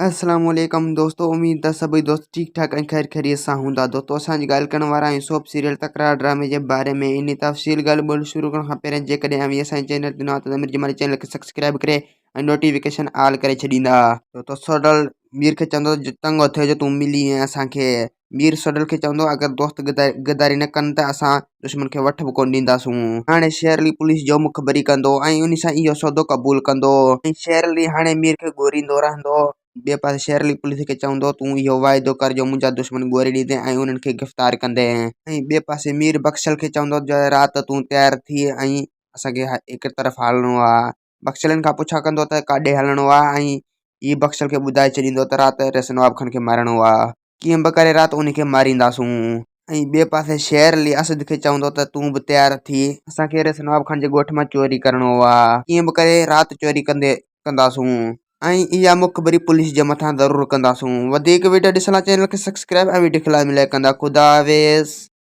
السلام عليڪم دوستو اميد ته سڀئي دوست ٺيڪ ٺاڪ ۽ خير خيريت سان هوندا دوستو اسان اڄ ڳالهه ڪرڻ وارا آهيون سوپ سيريل تڪرار ڊرامي جي باري ۾ انهي تفصيل ڳالهه ٻولهه شروع ڪرڻ کان پهرين جيڪڏهن اوهين اسان جي چينل تي نوان آهيو ته ضمير جمالي چينل کي سبسڪرائب ڪري ۽ نوٽيفڪيشن آل ڪري ڇڏيندا. دوستو سوڍل مير کي چوندو چڱو ٿيو جو تون ملي وئين اسان کي مير سوڍل کي چوندو اگر دوست غداري نه ڪن ته اسان دشمن کي وٺ به ڪونه ڏينداسون. هاڻي شير علي پوليس جو مخبري ڪندو ۽ انهي سان اهو سودو قبول ڪندو. ۽ شير علي هاڻي مير کي ڳوريندو رهندو. ٻئي پاسي شير علي پوليس کي چوندو تون اهو واعدو ڪر جو منهنجا دشمن ڳوري ڏيندين ۽ انهن کي گرفتار ڪندين. ۽ ٻئي پاسي مير بخشل کي چوندو جو رات تون تيار ٿي ۽ اسان کي هڪ طرف هلڻو آ. بخشلن کان پڇا ڪندو ته ڪاڏي هلڻو آ ۽ هي بخشل کي ٻڌائي ڇڏيندو ته رات ريس نواب خان کي مارڻو آ. ڪيئن به ڪري رات ان کي مارينداسون. ۽ ٻئي پاسي شير علي اسد کي چوندو ته تون به تيار ٿي. اسان کي ريس نواب خان جي ڳوٺ مان چوري ڪرڻو آ. ڪيئن به ڪري رات چوري ڪندي ڪنداسون. ۽ اها مخبري پوليس جي مٿان ضرور ڪنداسون. وڌيڪ وڊيو ڏسڻ لاء چينل کي سبسڪرائب ۽ وڊيو کي لائڪ ڪندا. خدا حافظ.